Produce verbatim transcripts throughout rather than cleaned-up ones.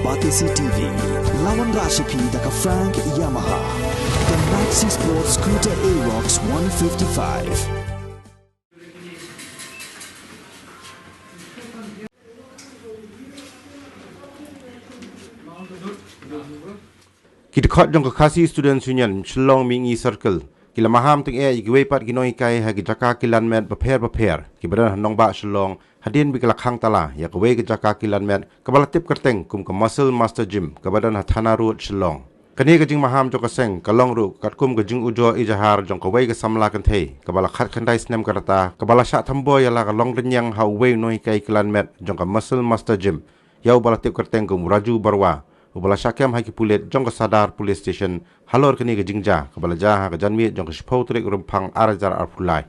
Batesi T V, la wanrah sha phi da ka Frank Yamaha. The Maxi Sport Scooter Aerox one fifty-five. Ki dkhot jong ka Khasi Students Union Shillong Mihngi Circle ki la maham tyngeh ïa kiwei pat ki nonghikai ha ki jaka kilan met bapher bapher kiba don ha nongbah Shillong, hadien ba ki la khang tala ïa kawei ka jaka kilan met kaba la tip kyrteng kum ka Muscle Master Gym kaba don ha Thana Road, Shillong. Kane ka jingmaham jong ka seng ka long ruh katkum ka jingujor ijahar jong kawei ka samla kynthei kaba la khatkhyndai snem ka rta, kaba la shah thombor ïa la ka longrynieng ha uwei u nonghikai kilan met jong ka Muscle Master Gym, ïa uba la tip kyrteng kum Raju Barua, uba la shah kem ha ki pulit jong ka Sadar Police Station halor kane ka jingjia kaba la jia ha ka janmiet jong ka shiphew tarik Rymphang ar hajar arphew lai.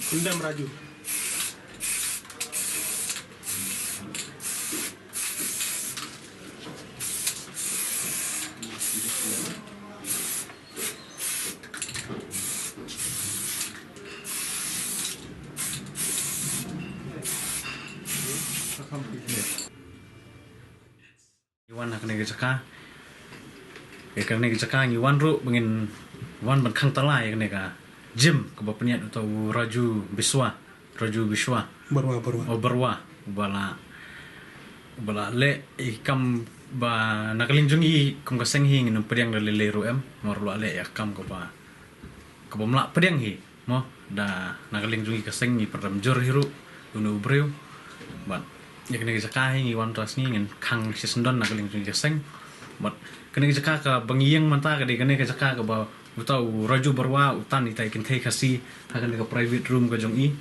Kundam Raju. Ngi wan ha kane ka jaka. Ïa kane ka jaka ngi wan ruh ba ngin wan ban khang tala ïa kane ka gym kaba pynïaid uta u Raju Biswa, Raju Biswa. Barwa, Barwa. Oh, Barwa. Uba la, uba la leh ïa ki kam ba na ka liang jong ngi kum ka seng hi ngin ym pdiang da lei lei ruh em. Namar u la leh ïa ka kam kaba, kaba ym lah pdiang hi. Mo, da na ka liang jong ngi ka seng ngi pynrem jur hi ruh ïa une u briew. Bad ïa kane ka jaka hi ngi wan tras ngi ngin khang shisyndon na ka liang jong ngi ka seng. Bad kane ka jaka kaba ngi ïeng mynta ka dei kane ka jaka kaba uta u Raju Barwa u tan itai kynthei Khasi ha kane ka private room ka jong i.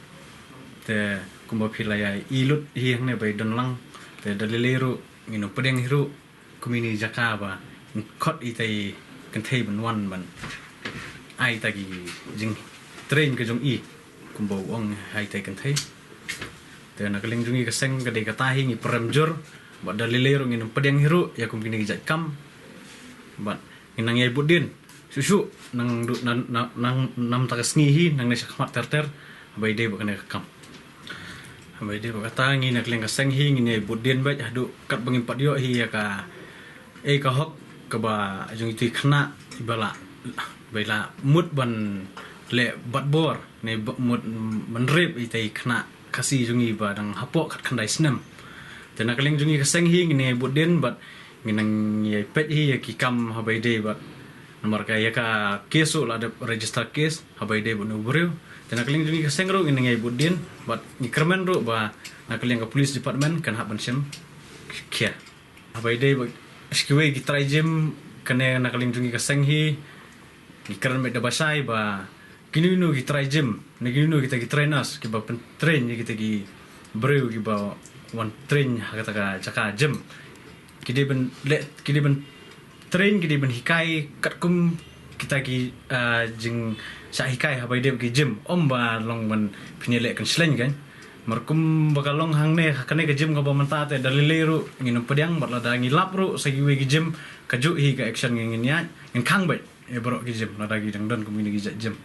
Te kumba phi la ïa i lut hi hangne ba i don lang. Te da lei lei ruh ngin ym pdiang hi ruh. Kum ine i jaka ba khot itai kynthei ban wan ban ai ita ki jingtrain ka jong i, kumba u ong ha itai kynthei. Te na ka liang jong ngi ka seng ka dei kata hi, ngi pynrem jur bad da lei lei ruh ngin ym pdiang hi ruh ïa kum kine ki jait kam. Bad ngin nang ïai bud dien shuh shuh nang du, nang, nang, nang, namar ka sngi hi nangne shakhmat ter ter haba ïadei bad kane ka kam. Haba ïadei bad kata ngi na ka liang ka seng hi ngin ïai bud dien beit haduh katba ngin pat ïoh hi ïa ka, eh, ka hok kaba jong itei i khynnah iba la, ba i la mut ban leh batbor ne ba mut ban rape itei i khynnah Khasi jong ngi ba dang hapoh khatkhyndai snem. Te na ka liang jong ngi ka seng hi ngin ïai bud dien bad ngin nang ïai peit hi ïa ki kam haba ïadei bad namar ka ïa ka case ruh la dep register case haba ïadei bad une u briew. Te na ka liang jong ngi ka seng ruh ngin nang ïai bud dien bad ngi kyrmen ruh ba na ka liang ka police department kan hap ban shim khia. Haba ïadei bad sha kiwei ki trai gym, kane na ka liang jong ngi ka seng hi ngi kren beit da ba shai ba kino kino ki trai gym ne kino kino kita ki trainers kiba pyntrain ïa kita ki briew kiba wan train ha kata ka jaka gym. Ki dei ban leh, ki dei ban train, ki dei ban hikai katkum kita ki, ah, jingshah hikai haba ïadei bad ki gym. Ym ba long ban pynïaleh kynshlei kan. Namar kumba ka long hangne ha kane ka gym kaba mynta te da lei lei ruh ngin ym pdiang bad lada ngi lap ruh sha kiwei ki gym kajuh hi ka action ngin, ngin ïaid, ngin khang beit ïa baroh ki gym lada ki dang don kum kine ki jait gym.